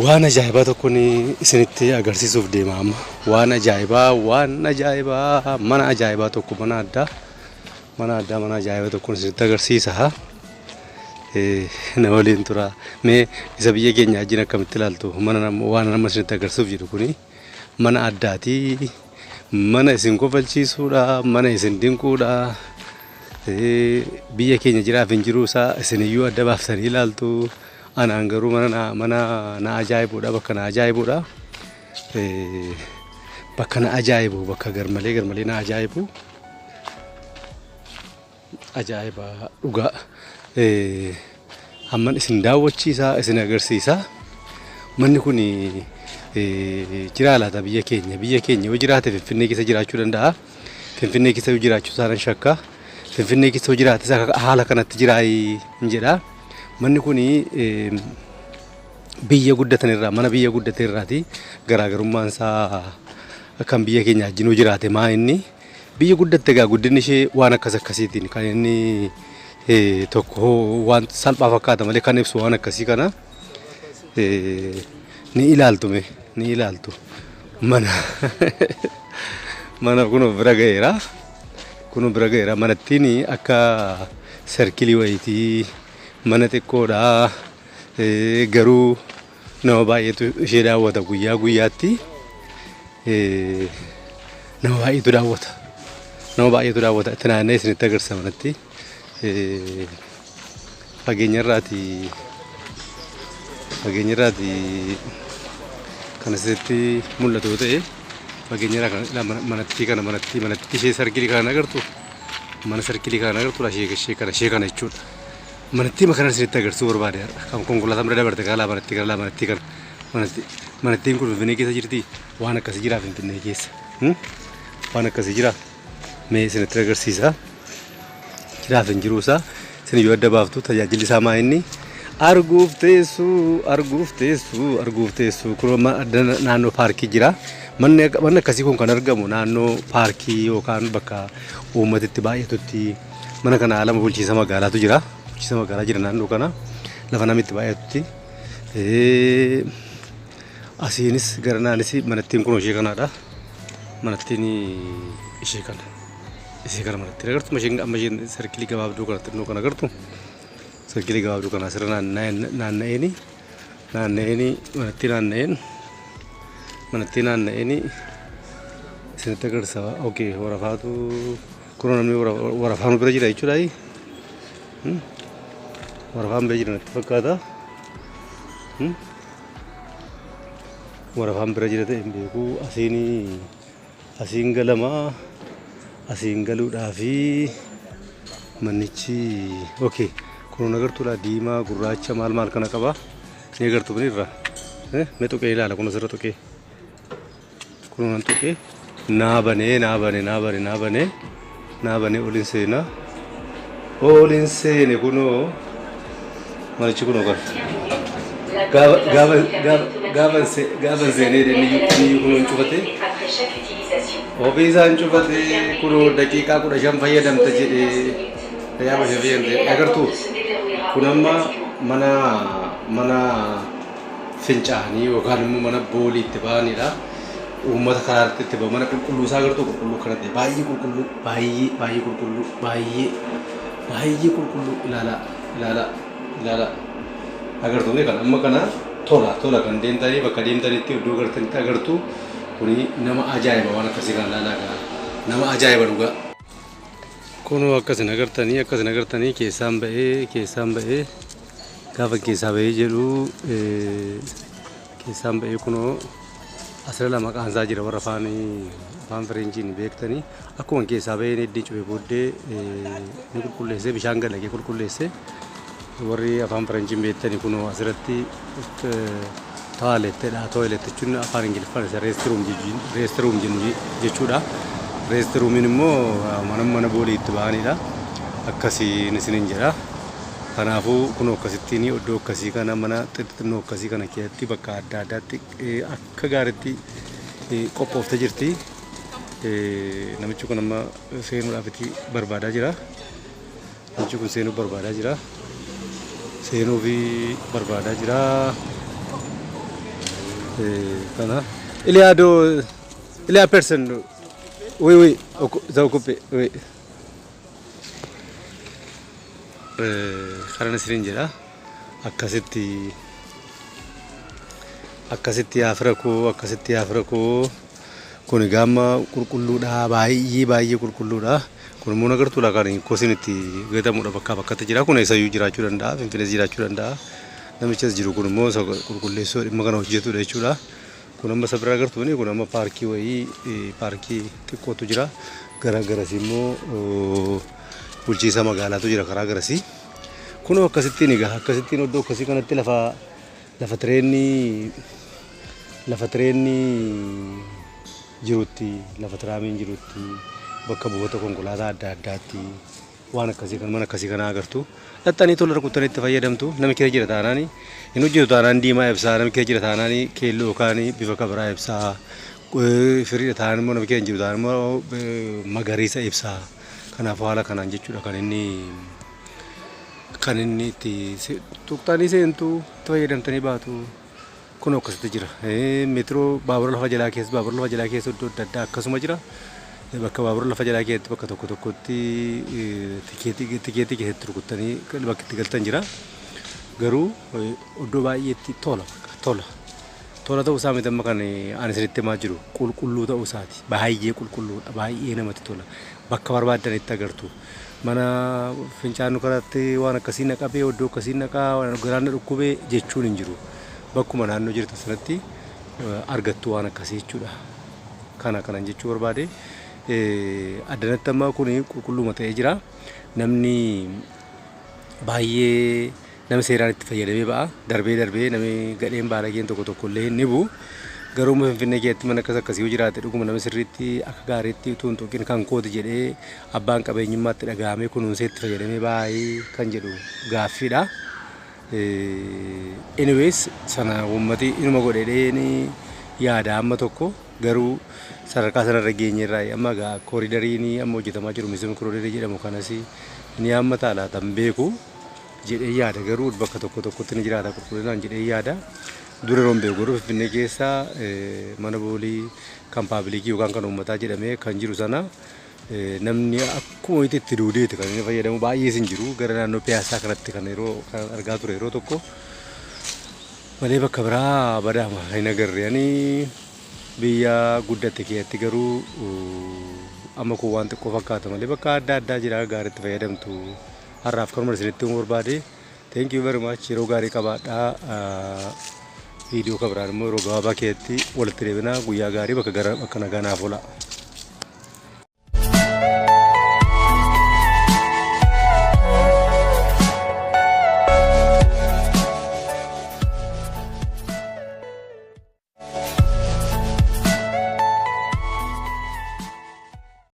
Waan ajaa'ibaa tokkoon isinitti agarsiisuuf deema amma. Waan ajaa'ibaa, waan ajaa'ibaa, mana ajaa'ibaa tokko, mana addaa, mana addaa, mana ajaa'ibaa tokkoon isinitti agarsiisa. Na waliin tura. Mee isa biyya keenya wajjin akkamitti ilaaltu? Mana waan nama isinitti agarsiisuuf jedhu kuni mana addaati. Mana isin kofalchiisuudha, mana isin dinquudha. Biyya keenya jiraaf hin jiruu isaa isiniyyuu adda baaftanii ilaaltu. Anaan garuu mana na ajaa'ibuudha, bakka na ajaa'ibuudha. Bakka na ajaa'ibu, bakka garmalee garmalee na ajaa'ibu. Ajaa'iba dhugaa. Hamman isin daawwachiisa, isin agarsiisa. Manni kun jiraa laata biyya keenya? Biyya keenya yoo jiraate Finfinnee keessa jiraachuu danda'a. Finfinnee keessa yoo jiraachuu isaa nan shakka. Finfinnee keessa yoo jiraate haala kanatti jiraa hin jedha. Manni kun biyya guddatan irraa, mana biyya guddate irraati garaagarummaan isaa kan biyya keenya wajjin yoo jiraate maa inni biyya guddatte egaa guddinni ishee waan akkas akkasiitiin kan inni tokko waan salphaa fakkaata malee kan ibsu waan akkasii kana ni ilaaltu, mee ni ilaaltu. Mana kun bira ga'eera, kun bira ga'eera. Manattiin akka circle wayiitii, mana xiqqoodha, garuu nama baay'eetu ishee daawwata. Guyyaa guyyaatti nama baay'eetu daawwata, nama baay'eetu daawwata. Itti naanna'ee isinitti agarsiisa. Manatti fageenyarraati kan asirratti mul'atu yoo ta'e, fageenyarraa kan manattii kana, manattii ishee circle kana agartu, mana circle kana agartudha. Ishee kana jechuudha. Manattii kana isinitti agarsiisuu barbaade har'a. Kan konkolaataan bira dabarte kana laa, manattii kana laa, manattii kana, manattiin kun Finfinnee keessa jirti. Waan akkasii jira Finfinnee keessa. Waan akkasii jira. Mee isinitti agarsiisa. Jiraaf hin jiruu isaa isin yoo adda baaftu, tajaajilli isaa maa inni arguuf teessuu, arguuf teessuu, arguuf teessuu. Kun naannoo paarkii jira. Manni akkasii kun kan argamu naannoo paarkii yookaan bakka uummatitti baay'atutti. Mana kana alama bulchiinsa magaalaatu jira. Bulchiinsa magaalaa jira naannoo kana, lafa namni itti baay'atutti. Asiinis gara naanis manattiin kun ishee kanaadha. Manattiin ishee kana. Ishee kana manattiin agartu, isheen amma isheen circle gabaabduu kana, xinnoo kana agartu. Circle gabaabduu kana asirra naanna'eeni naanna'eeni manattii naanna'een, manattii naanna'eeni isinitti agarsiisa. Okay, warafaatu kun namni warafaan bira jira jechuudha. Warafaan bira jira natti fakkaata. Warafaan bira jira ta'e hin beeku. Asiin asiin galamaa, asiin galuudhaafi manichi okay. Kun agartuudha, diimaa, gurraacha, maal maal kana qaba. Ni agartu kun irra. Mee tuqee ilaala, kun asirra tuqee. Kun nan tuqee naa banee, naa banee, naa banee, naa banee, naa banee. Olin seenaa. Olin seene, kunoo manichi kunoo kana. Gaafa gaafa gaafa gaafa gaafa seenee inni kunoo hin cufatee. Ofii isaan cufatee, kunoo daqiiqaa 15 fayyadamta jedhee, daqiiqaa 15 fayyadamte. Agartuu, kun amma mana fincaanii yookaan immoo mana boolii itti ba'anidha. Uummata karaa irratti itti ba'u. Mana qulqulluu isaa agartuu, qulqulluu kana ta'e, baay'ee qulqulluu, baay'ee baay'ee qulqulluu, baay'ee baay'ee qulqulluu. Ilaalaa, ilaalaa, ilaalaa. Agartuu kan amma kana tola tola kan deemtanii bakka deemtanitti iddoo gartanitti agartuu. Kuni nama ajaa'iba, waan akkasii kana ilaalaa gaa, nama ajaa'iba dhugaa. Kunoo akkasin agartanii keessaan ba'ee gaafa keessaa ba'ee jedhu, keessaan ba'ee kunoo asirra lama maqaan isaa jira. Warra afaan Fireenjiin beektanii, akkuma keessaa ba'ee iddii cufee booddee ni qulqulleessee, bishaan galagee qulqulleessee. Warri afaan Fireenjiin beektanii, kunoo asirratti toilettedha. Toilet jechuun afaan Ingiliffaan isa restroom jennu jechuudha. Restroomiin immoo mana boolii itti ba'anidha. Akkasiin isiniin jedha. Kanaafuu kunoo akkasittiin iddoo akkasii kana, mana xixinnoo akkasii kana keessatti bakka adda addaatti akka gaariitti qophooftee jirti. Namichi kun amma seenuudhaaf itti barbaadaa jira. Namichi kun seenuu barbaadaa jira. Seenuufi barbaadaa jira. Kana. Il y a deux, il y a personne. Oui, oui, c'est occupé, oui. Karan isiniin jedha. Akkasitti akkasitti yaa fira koo, akkasitti yaa fira koo. Kun gaama qulqulluudha, baay'ee baay'ee qulqulluudha. Kun immoo agartuudha kan kosiin itti gatamudha, bakkaa bakkatti jira. Kun eessayyuu jiraachuu danda'a, Finfinnees jiraachuu danda'a. Namichas jiru kun immoo isa qulqulleessuu dhimma kana hojjetudha jechuudha. Kun amma isa bira agartuuni kun amma paarkii wayii, paarkii xiqqootu jira. Gara garasii immoo bulchiinsa magaalaatu jira karaa garasii. Kunoo akkasittiin egaa akkasittiin iddoo akkasii kanatti lafa tireenni jirutti, lafa tiraamiin jirutti, bakka buufata konkolaataa adda addaatti waan akkasii kan mana akkasii kana agartu. Dhaxxanii tola rukuttanii itti fayyadamtu. Namni keessa jira taanaan, hin hojjetu taanaan diimaa ibsaa, namni keessa jira taanaan keelloo yookaan bifa kabiraa ibsaa. Firiidha taanaan immoo, namni keessa hin jiru taanaan immoo magariisa ibsaa. Kanaafuu haala kanaan jechuudha kan inni itti tuqxanii seentu, itti fayyadamtanii baatu. Kun akkasitti jira. Meetiroo baabura lafa jalaa keessa, baabura lafa jalaa keessa iddoo adda addaa akkasuma jira. Bakka baabura lafa jalaa keessatti bakka tokko tokkotti tikeetii keessatti rukuttanii bakka itti galtan jira. Garuu iddoo baay'eetti tola tola. Tola ta'uu isaa miti amma kan ani isinitti himaa jiru, qulqulluu ta'uu isaati. Baay'ee qulqulluudha. Baay'ee namatti tola. Bakka barbaaddanitti agartu. Mana fincaanuu karaatti waan akkasii naqabee, iddoo akkasii naqaa, garaan na dhukkubee jechuun hin jiru. Bakkuma naannoo jirtan sanatti argattu waan akkasii jechuudha. Kana kanan jechuu barbaade. Addanatti amma kun qulqulluma ta'ee jira. Namni baay'ee nama seeraan itti fayyadamee ba'a. Darbee darbee namni gadheen baalageen tokko tokko illee hin dhibu. Garuu Finfinnee keessatti mana akkas akkasii yoo jiraate, dhuguma nama sirriitti akka gaariitti utuu hin tuqin kan kooti jedhee abbaan qabeenyummaatti dhaga'amee kunuunsee itti fayyadamee baay'ee kan jedhu gaaffiidha. Anyways, sana uummati inuma godhedheen yaada amma tokko, garuu sadarkaa sanarra geenyerraa amma egaa koridariin amma hojjetamaa jiru, misooma koridarii jedhamu kanas ni hammata laatan beeku jedhee yaada. Garuu bakka tokko tokkotti ni jiraata qulqullinaan jedhee yaada. Dura yeroon beeku garuu Finfinnee keessa mana boolii kan public yookaan kan uummataa jedhamee kan jiru sana namni akkuma itti duudeeti kan inni fayyadamu baay'ees hin jiru. Gara naannoo Piyaasaa kanatti kan yeroo kan argaa ture yeroo tokko malee bakka biraa badaama hin agarre. Ani biyya guddatte keessatti garuu amma kun waan xiqqoo fakkaata malee bakka adda addaa jira gaariitti fayyadamtu. Har'aaf kanuma isinitti himuu barbaade. Thank you very much. Yeroo gaarii qabaadhaa. Viidiyoo kan biraan immoo yeroo gabaabaa keessatti walitti deebinaa. Guyyaa gaarii, bakka gara bakka nagaa naaf oola.